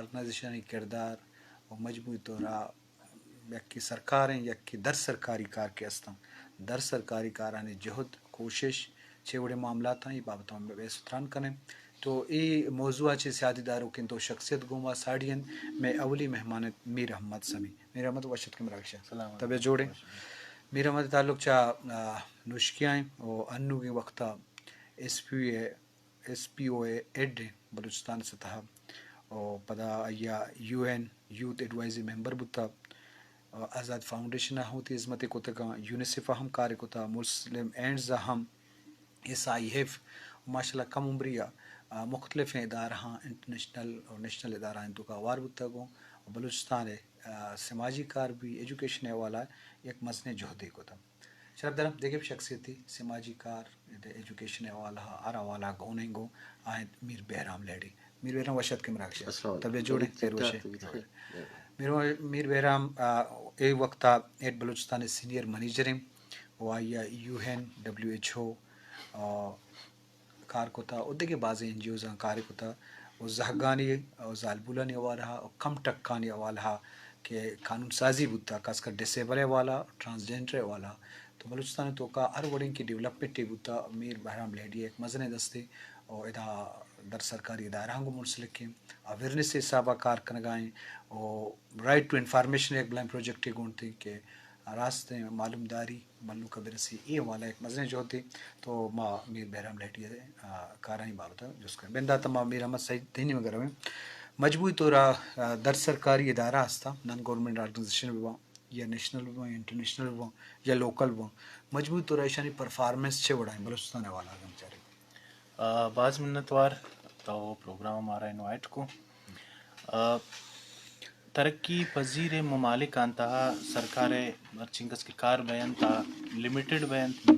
آرگنائزیشنانی کردار و مجموعی طور ءَ یکے سرکار ایں، یکے در سرکاری کار کہ استاں، در سرکاری کارانی جہد، کوشش، چے وڑیں معاملاتاں، اے بابت ءَ بحث و تران کنیں۔ تو اے موضوع ءَ چہ سیادی داروکیں دو شخصیت گوں ما ساڑی انت۔ مئے اولی مہمان انت میر احمد سمی۔ میر احمد، وش اتکے مراگش ءَ۔ سلام۔ طبیعت جوڑ ایں؟ وش۔ میر احمد تعلق چہ، آ، نوشکیہ ایں و انوگیں وقت ءَ ایس پی او اے ایس پی او اے ہیڈ ایں بلوچستان ءِ سطح ءَ، و پدا آئی ءَ یو این یوتھ ایڈوائزری ممبر بوتگ، آزاد فاؤنڈیشن ءَ ہم وتی ہزمتے کتگ، یونیسیف ءَ ہم کارے کتگ، مسلم اینڈز ءَ ہم، ایس آئی ایف، ماشاءاللہ کم عمری ءَ، آ، مختلفیں ادارہاں، انٹرنیشنل و نیشنل ادارہاں توکا ہوار بوتگ اوں، و بلوچستان ءِ، آ، سماجی کار بھی، ایجوکیشن ءِ حوالہ ءَ یک مزنیں جہدے کتگ۔ شرف دارم دگہ شخصیتے سماجی کار، ایجوکیشن ءِ حوالہ ءَ، ہر حوالہ ءَ گون ایں گوں، آ انت میر بہرام لہڑی۔ میر بہرام، وش اتکے مراگش ءَ۔ السلام علیکم۔ طبیعت جوڑ ایں؟ خیر وش ایں۔ میر، میر بہرام، آ، اے وقت ءَ ایڈ بلوچستان ءِ سینئر منیجر ایں و آئی ءَ یو این، ڈبلیو ایچ او، آ، کار کتہ و دگہ بازیں این جی اوزاں کارے کتہ و زہگانی و زالبولانی حوالہ ءَ و کم ٹکانی حوالہ ءَ کہ قانون سازی بوتہ، خاص کر ڈس ایبل ءِ حوالہ ءَ، ٹرانسجینڈر ءِ حوالہ ءَ۔ تو بلوچستان ءِ توکا ہر وڑیں کہ ڈیولپمنٹے بوتہ، میر بہرام لہڑی ءِ یک مزنیں دستے و ادا در سرکاری ادارہاں گوں منسلک ایں، اویئرنس ءِ حساب ءَ کار کنگا ایں و رائٹ ٹو انفارمیشن ءِ یک بلائیں پروجیکٹے گونڈتیں کہ راستیں معلومداری مھلوک ءَ برسی، اے حوالہ ءَ یک مزنیں جہدے۔ تو ما میر بہرام لہڑی ءِ، آ، کارانی بابت ءَ جست کنیں۔ بندات ءَ ما میر احمد سعید تئی نیمگ ءَ رویں۔ مجموعی طور ءَ، آ، در سرکاری ادارہ ہستاں، نان گورنمنٹ آرگنائزیشن بہ باں یا نیشنل بہ باں یا انٹرنیشنل بہ باں یا لوکل بہ باں، مجموعی طور ءَ ایشانی پرفارمنس چے وڑا ایں بلوچستان ءِ حوالہ ءَ اگاں بچاریں؟ آ، باز منتوار تو پروگرام ءَ مارا انوائٹ کو۔ آ، ترقی پذیر ممالکاں تہا سرکار ءِ ہرچنکس کہ کار بینت آ لمیٹڈ بینت،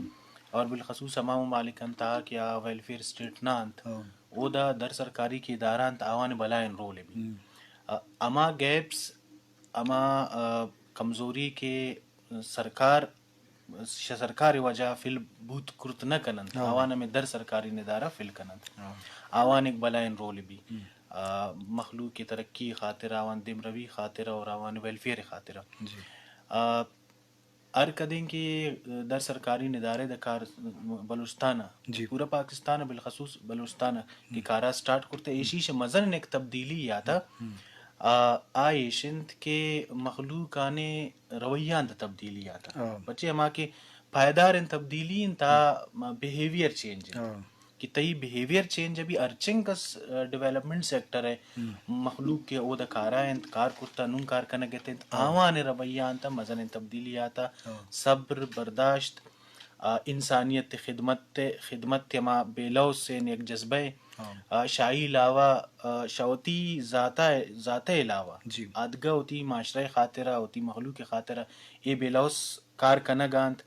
اور بالخصوص ہما ممالکاں تہا کہ آ ویلفیئر اسٹیٹ نہ انت، ہاں۔ اودا در سرکاری کہ ادارہ انت آوان بلائیں رولے بی۔ ہم۔ آ، ہما گیپس، ہما، آ، کمزوری کہ سرکار شہ سرکار ءِ وجہ ءَ فل بوت کرت نہ کن انت، ہاں۔ آوان ہمے در سرکاری ندارہ فل کن انت۔ ہاں۔ آوان یک بلائیں رولے بی۔ ہم۔ آ، مخلوق ءِ ترقی ءِ خاطر ءَ، آوان دیمروی ءِ خاطر ءَ اور آوان ویلفیئر ءِ خاطر ءَ۔ جی۔ آ، ہر کدیں کہ در سرکاری ندارے دا کار بلوچستان ءَ، جی۔ پورا پاکستان ءَ، بالخصوص بلوچستان ءَ کہ ہم۔ کارا سٹارٹ کرتے، ہم۔ ایشی شہ مزن یک تبدیلی آتا۔ ہم۔ آ، آ ایش انت کہ مخلوقانی رویہ انت تبدیلی آتا۔ ہاں۔ پچے ہما کہ پائیدار انت تبدیلی انت، آ، ہم۔ بیہیویئر چینج انت۔ ہاں۔ کہ تئی بیہیویئر چینج ابھی ہرچنگ کس، آ، ڈیولپمنٹ سیکٹر ہے، ہم۔ مخلوق کہ اودا کارا انت، کار کرتا، نون کار کنگ ات انت، ہاں۔ آوان رویہ انت، مزن تبدیلی آتا، ہاں۔ صبر، برداشت، آ، انسانیت خدمت، خدمت ہما بے لوث یک جذبہ ہے۔ ہاں۔ آ، شاہی علاوہ، آ، شہ وتی ذاتا، ذاتا علاوہ، جی۔ آدگہ وتی معاشرہ خاطرہ، وتی مخلوق خاطرہ، اے بے لوث کار کنگا انت،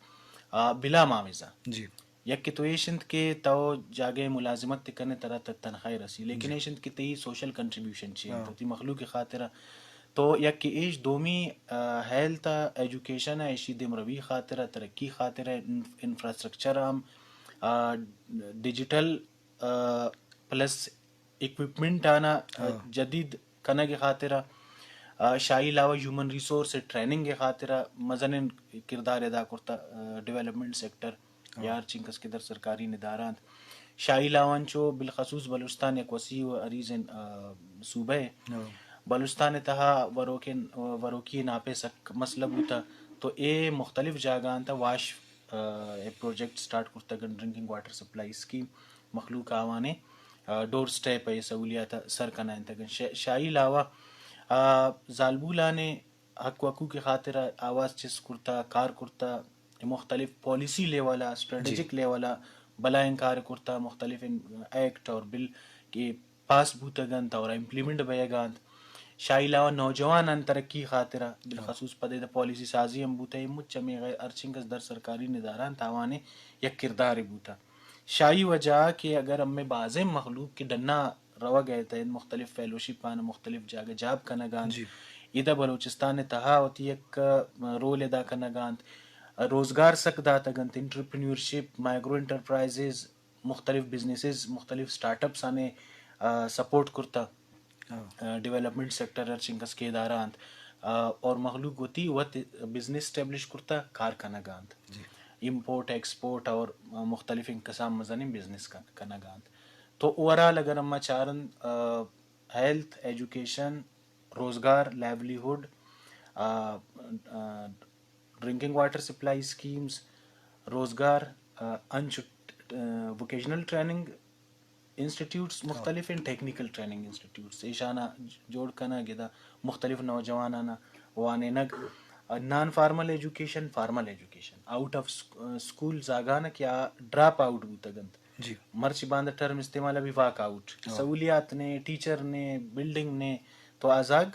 آ، بلا معاوضہ۔ جی۔ یک کہ تو ایش انت کہ تو جاگہ ملازمت تے کنے ترا ت-، تنخواہ رسی، لیکن جی۔ ایش انت کہ تئی سوشل کنٹریبیوشن چی انت، ہاں۔ وتی مخلوق خاطرہ۔ تو یک کہ ایش دومی، آ، ہیلتھ ءَ، ایجوکیشن ءَ، ایشی دیمروی خاطر ءَ، ترقی خاطر ءَ، انف-، انفراسٹرکچر ہم، آ، ڈیجیٹل، آ، پلس اکوپمنٹ آنا، آ، ہاں۔ جدید کنگ خاطر ءَ، آ، شاہی علاوہ ہیومن ریسورس ٹریننگ خاطر ءَ مزنیں کردار ادا کرتا، آ، ڈیولپمنٹ سیکٹر۔ ہاں۔ یا ہر چنکس کہ در سرکاری ندارہ انت۔ شاہی علاوہ انچو بالخصوص بلوچستان یک وسیع و عریض، آ، صوبہ ہے۔ ہاں۔ بلوچستان تہا وروکیں، وروکی ناپے سک مسئلہ بوتا، تو اے مختلف جاگہ انت واش، آ، اے پروجیکٹ سٹارٹ کرتگ، ڈرنکنگ واٹر سپلائی اسکیم، مخلوق آوانے، آ، ڈور سٹیپ اے سہولیات سر کنائینتگ۔ شا-، شاہی علاوہ، آ، زالبولانے حق و حقوق خاطر آواز چست کرتا، کار کرتا، مختلف پالیسی لیول ءَ، جی۔ اسٹریٹجک لیول ءَ بلائیں کار کرتا، مختلف ایکٹ اور بل کہ پاس بوتگ انت اور امپلیمنٹ بیگ انت۔ شاہی علاوہ نوجوانان ترقی خاطر ءَ، بالخصوص پدے دا پالیسی سازی ہم بوتا، اے مچ ہمے غیر ہرچنگ از در سرکاری نداران تاوانے یک کردارے بوتا۔ شاہی وجہ کہ اگر ہمے بازیں مخلوق کہ ڈنا روگ ءَ انت، مختلف فیلوشپ آن، مختلف جاگہ جاب کنگ ءَ انت۔ جی۔ ادا بلوچستان ءِ تہا وتی یک، ا، رول ادا کنگ ءَ انت۔ روزگار سک داتگ انت، انٹرپرینیورشپ، مائیکرو انٹرپرائزز، مختلف بزنسز، مختلف سٹارٹ اپس آنے، ا، سپورٹ کرتا۔ ڈیولپمنٹ سیکٹر ہر چنکس کے ادارہ انت، اور مخلوق وتی وت بزنس اسٹیبلش کرتا کار کنگا انت۔ امپورٹ ایکسپورٹ اور مختلف انقسام مزنیں بزنس کنگا انت۔ تو اوورال اگر ہما چارن، ہیلتھ، ایجوکیشن، روزگار، لائیولی ہڈ، ڈرنکنگ واٹر سپلائی اسکیمز، روزگار، انچ ووکیشنل ٹریننگ انسٹیٹیوٹس مختلف ہیں، ٹیکنیکل ٹریننگ انسٹیٹیوٹس، ایشانا جوڑ کنگ ادا مختلف نوجوانانا وانینگ، نان فارمل ایجوکیشن، فارمل ایجوکیشن، آؤٹ آف اسکول زاگانا کہ آ ڈراپ آؤٹ بوتگ انت۔ مرچی باندا ٹرم استعمال ابھی واک آؤٹ، سہولیات نے، ٹیچر نے، بلڈنگ نے، تو آ زاگ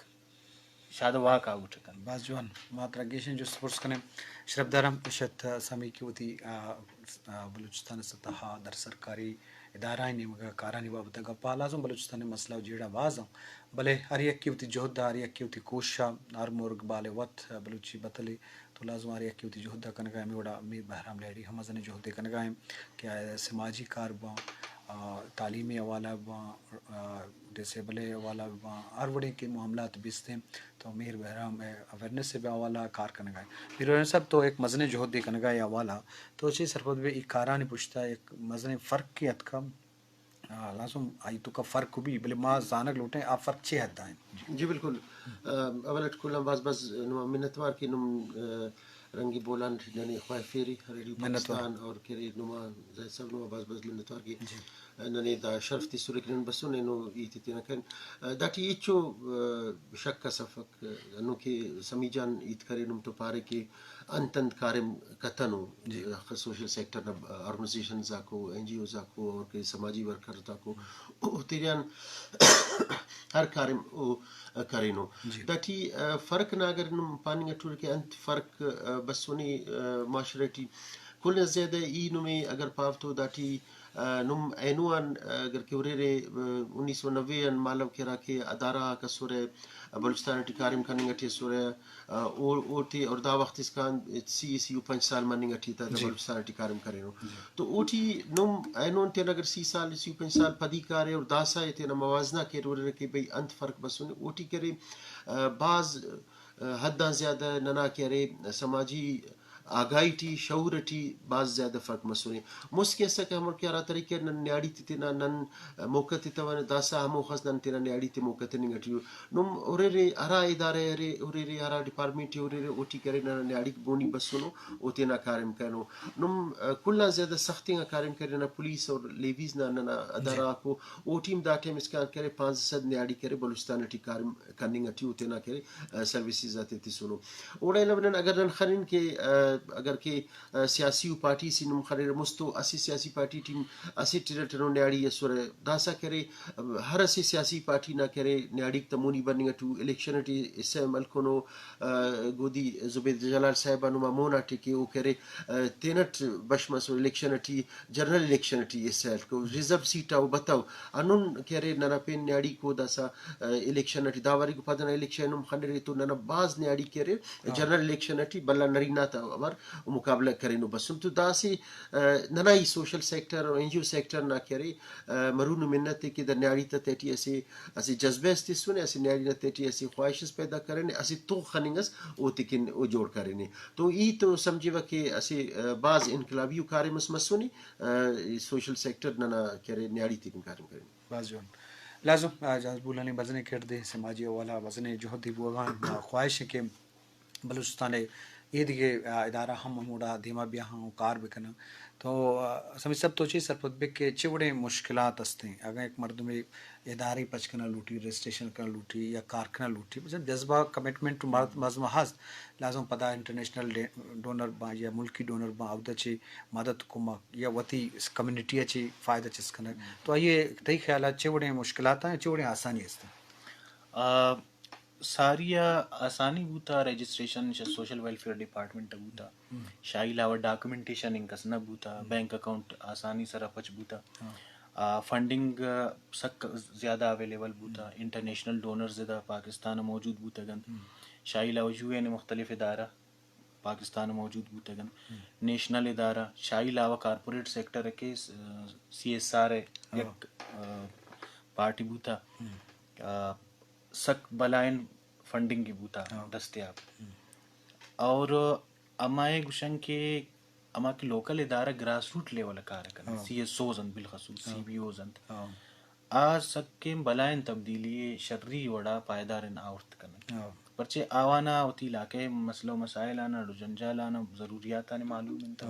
شاید واک آؤٹ کن۔ باز جوان، ما ترا گیشیں جست پرس کنیں۔ شرپدارم اشت سامی کہ وتی، آ، آ، بلوچستان سطح در سرکاری ادارہ نیمگا کارانی بابت گپا، لازم بلوچستان مسئلہ و جیڑہ باز ہم، بلے ہر یکی وتی جہد، ہر یکی وتی کوشش، ہر مرگ بال وت بلوچی بتلی، تو لازم ہر یکی وتی جہد کنگا۔ ہمیں وڑا میر بہرام لہڑی ہم مزنیں جہدے کنگا ہیں کہ آ سماجی کار باں، آ، تعلیمی حوالہ باں، آ، ڈس ایبل ءِ حوالہ بہ باں، ہر وڑیں کہ معاملات بیست ایں تو میر بہرام ءِ اویئرنس ءِ حوالہ کار کنگا ایں۔ میر بہرام صاحب تو یک مزنیں جہدے کنگا اے حوالہ، تو چے سرپد بے اے کارانی پشتا یک مزنیں فرقے اتکا، آ، لازم آئی توکا فرق بی، بلے ما زانگ لوٹیں آ فرق چے حدا ایں؟ جی بالکل۔ آ، اول اٹ کلاں باز باز نما منتوار کہ نم، آ، رنگی بولان ننے خواہ فیری ریڈیو پاکستان اور کہ نما زاہد صاحب نما باز باز منتوار کہ ننے دا شرف تسرے کہ نن بسن اینو ہیت تینا کن۔ داٹی ہچو، آ، شک اس افک۔ انو کہ سمی جان ہیت کرے نم تو پارے کہ انت انت کاریم کتنو، سوشل سیکٹر نا آرگنائزیشنز آکو، این جی اوز آکو اور کہ سماجی ورکرز آکو، او تیریان ہر کاریم او کرینو۔ داٹی، آ، فرق نا اگر نم پاننگ اٹور کہ انت فرق، آ، بسونے، آ، معاشرہ ٹی کل آن زیادہ ای نمے اگر پاو تو داٹی، آ، نم اینو آن، آ، اگر کہ ہریرے، آ، انیس سو نوے آن مالو کہ ہرا کہ ادارہ آک اسرہ، آ، بلوچستان ٹی کاریم کننگ ٹی اسرہ، آ، او-، اوٹی اور دا وخت اسکان سی، سی و پنچ سال مننگ ٹی تا دا بلوچستان ٹی کاریم کرینو۔ تو اوٹی نم اینو آن تینا اگر سی سال، سی و پنچ سال پدی کارے اور داسا تینا موازنہ کیر ہریرے کہ بھئی انت فرق بسنے، اوٹی کرے، آ، باز حد آن زیادہ ننا کہ ارے سماجی آگاہی ٹی، شعور ٹی بھاز زیادہ فرق مسنے۔ مست کہ اسکہ ہمر کہ ہرا طریقہ نن نیاڑی تے تینا نن موقع تتونہ، داسہ ہموخس نن تینا نیاڑی تے موقع تننگ ٹی او۔ نم ہریرے ہرا ادارہ ارے، ہریرے ہرا ڈپارٹمنٹ ارے، اوٹی کرے ننا نیاڑیک بونی بسنو، او تینا کاریم کرینو۔ نم کل آن زیادہ سخت انگا کاریم کرے ننا پولیس اور لیویز نا ننا ادارہ آکو، او ٹیم دا ٹائم اسکان کرے پانزدہ سد نیاڑی کرے بلوچستان ٹی کاریم کننگ ٹی او تینا کہ، آ، سروسز آتے تسونو۔ اوڑا علاوہ نن اگر نن خنن کہ، آ، اگر کہ، آ، سیاسی و پارٹی سے نم خنر مستو اسہ سیاسی پارٹی ٹی اسہ ٹرٹ نو نیاڑی اسرہ۔ داسا کرے، آ، ہر اسہ سیاسی پارٹی نا کرے نیاڑیک تا مونی بننگ ٹو الیکشن ٹی حصہ ملکنو، آ، گودی زبید جلال صاحب نما مونا ٹی کہ او کرے، آ، تینٹ بش مسر الیکشن ٹی جنرل الیکشن ٹی حصہ ہلکو، ریزرو سیٹ آ او بتو۔ ہندن کہ ارے ننا پین نیاڑیکو داسہ، آ، الیکشن ٹی دا واری کو پدنا الیکشن ہم خنرے تو ننا بھاز نیاڑی کہ ارے جنرل الیکشن ٹی بھلا نرینہ تا امر مقابلہ کرینو بسن۔ تو داسہ، آ، ننا ای سوشل سیکٹر اور این جی او سیکٹر نا کہ ارے، آ، مرون منت ء کہ دا نیاڑی تا تیٹی اسہ، اسہ جذبہ اس تسنے، اسہ نیاڑی نا تیٹی اسہ خواہش اس پیدا کرینے، اسہ تغ خننگ اس اوتیکن او جوڑ کرینے۔ تو ای تو سمجھیوہ کہ اسہ، آ، بھاز انقلابی و کاریم اس مسنے، آ، سوشل سیکٹر ننا کہ ارے نیاڑی تیکن کاریم کرینو۔ بھاز جوان۔ لازم، آ، جہاز بولانی مزنیں کردے، سماجی حوالہ مزنیں جہدے بوگان، آ، خواہش ہے کہ بلوچستان ء ایدگہ، آ، ادارہ ہم ہموڑا دیما بیاہاں و کار بکناں۔ تو، آ، سمیر صاحب تو چی سرپد بے کہ چی وڑیں مشکلات ہستیں؟ اگاں ایک مردمے ادارے پچ کناں لوٹی، رجسٹریشن کناں لوٹی یا کار کناں لوٹی، مطلب جذبہ، کمٹمنٹ مردم ہست، لازم پدا انٹرنیشنل ڈے-، ڈونر باں یا ملکی ڈونر باں، اودا چی مدد، کمک یا وتی اس کمیونٹی ء چی فائدہ چست کنگ۔ تو آئی ء تئی خیال ء چے وڑیں مشکلات آں، چے وڑیں آسانی است؟ آ، ساری ء آسانی بوتا، رجسٹریشن ش-، سوشل ویلفیئر ڈپارٹمنٹ ء بوتا، شاہی علاوہ ڈاکومنٹیشن انکس نہ بوتا، بینک اکاؤنٹ آسانی سرا پچ بوتا۔ آ، فنڈنگ، آ، سک زیادہ اویلیبل بوتا، انٹرنیشنل ڈونرز ادا پاکستان ء موجود بوتگ انت۔ شاہی علاوہ یو این ء مختلف ادارہ پاکستان ء موجود بوتگ انت۔ نیشنل ادارہ، شاہی علاوہ کارپوریٹ سیکٹر ء کہ س-، سی ایس آر ء یک، آ، پارٹی بوتا۔ آ، سک بلائیں فنڈنگ بوتا دستیاب۔ اور ہمائے گوشن کہ ہما کہ لوکل ادارہ گراس روٹ لیول کار کنن، سی ایس اوز انت، بالخصوص سی بی اوز انت، آ سکیں بلائیں تبدیلی شری وڑا پائیداریں آورت کنن۔ پرچے آوانا وتی علاقے مسئلہ و مسائل آنا، جنجال آنا، ضروریات آنے معلوم انت۔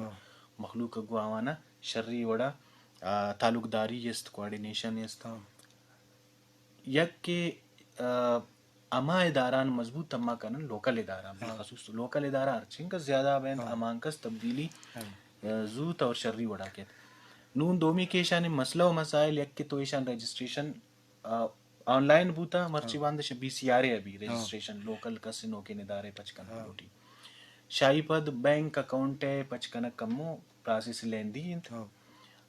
مخلوق گو آوانا شری وڑا، آ، تعلقداری است، کوآرڈینیشن است۔ یک کہ، آ، ہما اداران مضبوط تما کنن، لوکل اداران، بالخصوص لوکل ادارہ ہرچنکس زیادہ بینت، ہمانکس تبدیلی، آ، زوت اور شری وڑا کیت۔ نون دومی کہ ایشانی مسئلہ و مسائل، یک کہ تو ایشان رجسٹریشن، آ، آن لائن بوتا، مرچی باندش بی سی آر اے ابھی رجسٹریشن لوکل کس نوکیں ادارے پچ کنگ لوٹی۔ شاہی پد بینک اکاؤنٹ ء پچ کنگ کمو پراسس لیندی انت۔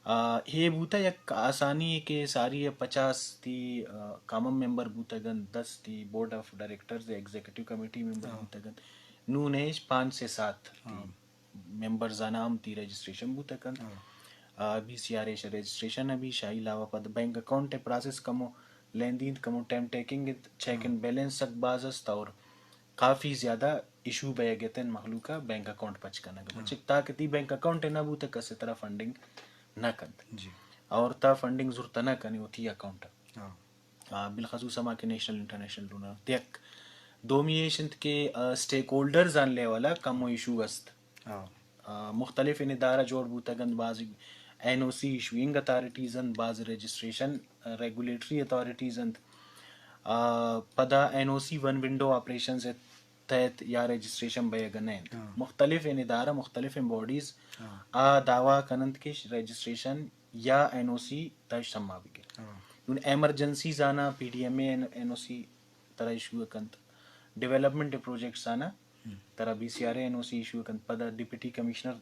آ، ہے بوتا یک آسانی کہ ساری ء پچاس تی، آ، کامن ممبر بوتگ انت، دس تی بورڈ آف ڈائریکٹرز، ایگزیکٹو کمیٹی ممبر بوتگ انت۔ نون ایش پانچ سے سات تی ممبرز آناں ہم تی رجسٹریشن بوتگ انت۔ آ، بی سی آر ایش رجسٹریشن ابھی شاہی علاوہ پد بینک اکاؤنٹ ء پراسس کمو لیندی انت، کمو ٹائم ٹیکنگ انت، چیک اینڈ بیلنس سک باز است اور کافی زیادہ ایشو بئیگ اتن مخلوق ء بینک اکاؤنٹ پچ کنگ ء۔ چک تاکہ تی بینک اکاؤنٹ نہ بوتہ کس ترا فنڈنگ نہ کنت۔ اور تا فنڈنگ زرتہ نہ کنی وتی اکاؤنٹ ء۔ آ، بالخصوص ہما کہ نیشنل انٹرنیشنل ڈونر انت۔ یک دومی ایش انت کہ، آ، اسٹیک ہولڈرز آن لیول ء کمو ایشو است۔ آ، مختلف ان ادارہ جوڑ بوتگ انت، بعض این او سی ایشوئنگ اتھارٹیز انت، بعض رجسٹریشن، آ، ریگولیٹری اتھارٹیز انت۔ آ، پدا این او سی ون ونڈو آپریشنز ء تحت یا رجسٹریشن بئیگ ء نہ انت۔ مختلف ان ادارہ، مختلف ان باڈیز آ دعویٰ کن انت کہ رجسٹریشن یا این او سی تاش سما بکن۔ نون ایمرجنسیز آنا پی ڈی ایم اے این او سی ترا ایشو کنت، ڈیولپمنٹ پروجیکٹس آنا ترا بی سی آر اے این او سی ایشو کنت، پدا ڈپٹی کمشنر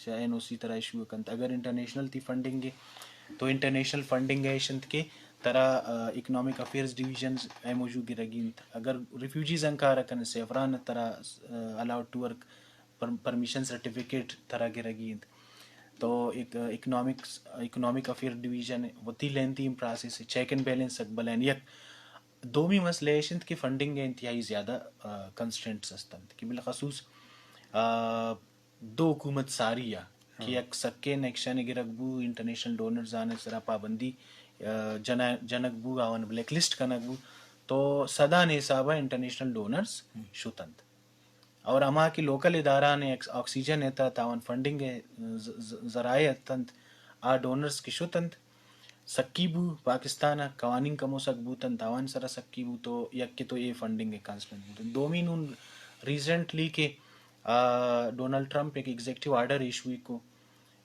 چہ این او سی ترا ایشو کنت۔ اگر انٹرنیشنل تی فنڈنگ ہے تو انٹرنیشنل فنڈنگ ایش انت کہ ترا، آ، اکنامک افیئرز ڈویژن ایم او یو گرگی انت۔ اگر ریفیوجیز انکار کن سیفران ترا، آ، الاؤڈ ٹو ورک پر-، پرمیشن سرٹیفکیٹ ترا گرگی انت۔ تو ایک، اکنامکس، اکنامک افیئر ڈویژن وتی لینتھی پراسس، چیک اینڈ بیلنس اک بلین یک۔ دومی مسئلہ ایش انت کہ فنڈنگ ء انتہائی زیادہ، آ، کنسٹرینٹس است انت کہ بالخصوص، آ، دو حکومت ساری ء کہ یک سکین ایکشن گرگ بو، انٹرنیشنل ڈونرز آن سرا پابندی، آ، جنا-، جنگ بو، آوان بلیک لسٹ کنگ بو، تو صدان حساب ء انٹرنیشنل ڈونرز شت انت۔ اور ہما کہ لوکل ادارہ آن ایکس-، آکسیجن ء تحت آوان فنڈنگ ء ز-، ز-، ذرائع اتنت، آ ڈونرز کہ شت انت، سکی بو، پاکستان ء قوانین کمو سک بوت انت، آوان سرا سکی بو تو یک کہ تو اے فنڈنگ ء کانسٹنٹ بوت انت۔ دومی نون ریسنٹلی کہ، آ، ڈونلڈ ٹرمپ ایک ایگزیکٹو آرڈر ایشو کو،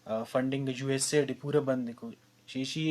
آ، فنڈنگ یو ایس اے ڈی پورا بند کو، شیشی